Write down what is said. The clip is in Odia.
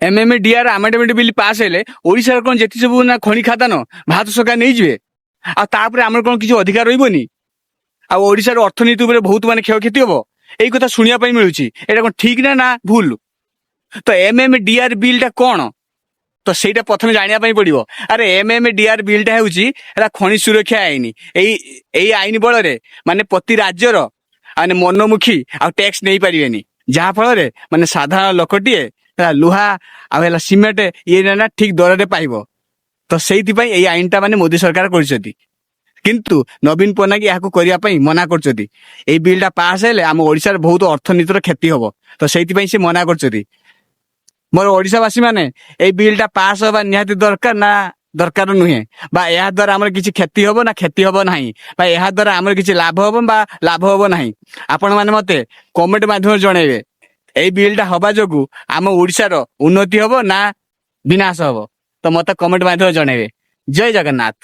MMDR amendment bill pass ହେଲେ ଓଡ଼ିଶାର କ'ଣ ଯେତେ ସବୁ ନା ଖଣି ଖାଦାନ ଭାରତ ସରକାର ନେଇଯିବେ? ଆଉ ତାପରେ ଆମର କ'ଣ କିଛି ଅଧିକାର ରହିବନି? ଆଉ ଓଡ଼ିଶାର ଅର୍ଥନୀତି ଉପରେ ବହୁତ ମାନେ କ୍ଷୟକ୍ଷତି ହବ, ଏଇ କଥା ଶୁଣିବା ପାଇଁ ମିଳୁଛି। ଏଇଟା କ'ଣ ଠିକ ନା ଭୁଲ? ତ ଏମ୍ଏମ୍ଡିଆର୍ ବିଲ୍ଟା କ'ଣ, ତ ସେଇଟା ପ୍ରଥମେ ଜାଣିବା ପାଇଁ ପଡିବ। ଆରେ, ଏମ୍ଏମ୍ଡିଆର୍ ବିଲ୍ଟା ହେଉଛି ହେଲା ଖଣି ସୁରକ୍ଷା ଆଇନ। ଏଇ ଏଇ ଆଇନ ବଳରେ ମାନେ ପ୍ରତି ରାଜ୍ୟର ମାନେ ମନମୁଖୀ ଆଉ ଟ୍ୟାକ୍ସ ନେଇପାରିବେନି, ଯାହା ଫଳରେ ମାନେ ସାଧାରଣ ଲୋକଟିଏ ହେଲା ଲୁହା ଆଉ ହେଲା ସିମେଣ୍ଟ ଇଏ ନା ଠିକ ଦରରେ ପାଇବ। ତ ସେଇଥିପାଇଁ ଏଇ ଆଇନଟା ମାନେ ମୋଦି ସରକାର କରିଛନ୍ତି। କିନ୍ତୁ ନବୀନ ପଟ୍ଟନାୟକ ଏହାକୁ କରିବା ପାଇଁ ମନା କରୁଛନ୍ତି। ଏଇ ବିଲ୍ଟା ପାସ୍ ହେଲେ ଆମ ଓଡ଼ିଶାର ବହୁତ ଅର୍ଥନୀତିର କ୍ଷତି ହବ, ତ ସେଇଥିପାଇଁ ସେ ମନା କରୁଛନ୍ତି। ମୋର ଓଡ଼ିଶାବାସୀ ମାନେ, ଏଇ ବିଲ୍ଟା ପାସ୍ ହବା ନିହାତି ଦରକାର ନା ଦରକାର ନୁହେଁ? ବା ଏହା ଦ୍ୱାରା ଆମର କିଛି କ୍ଷତି ହବ ନା କ୍ଷତି ହବ ନାହିଁ? ବା ଏହା ଦ୍ୱାରା ଆମର କିଛି ଲାଭ ହବ ବା ଲାଭ ହବ ନାହିଁ? ଆପଣମାନେ ମତେ କମେଣ୍ଟ ମାଧ୍ୟମରେ ଜଣେଇବେ, ଏଇ ବିଲ୍ଟା ହବା ଯୋଗୁ ଆମ ଓଡ଼ିଶାର ଉନ୍ନତି ହବ ନା ବିନାଶ ହବ? ତ ମତେ କମେଣ୍ଟ ମାଧ୍ୟମରେ ଜଣେଇବେ। ଜୟ ଜଗନ୍ନାଥ।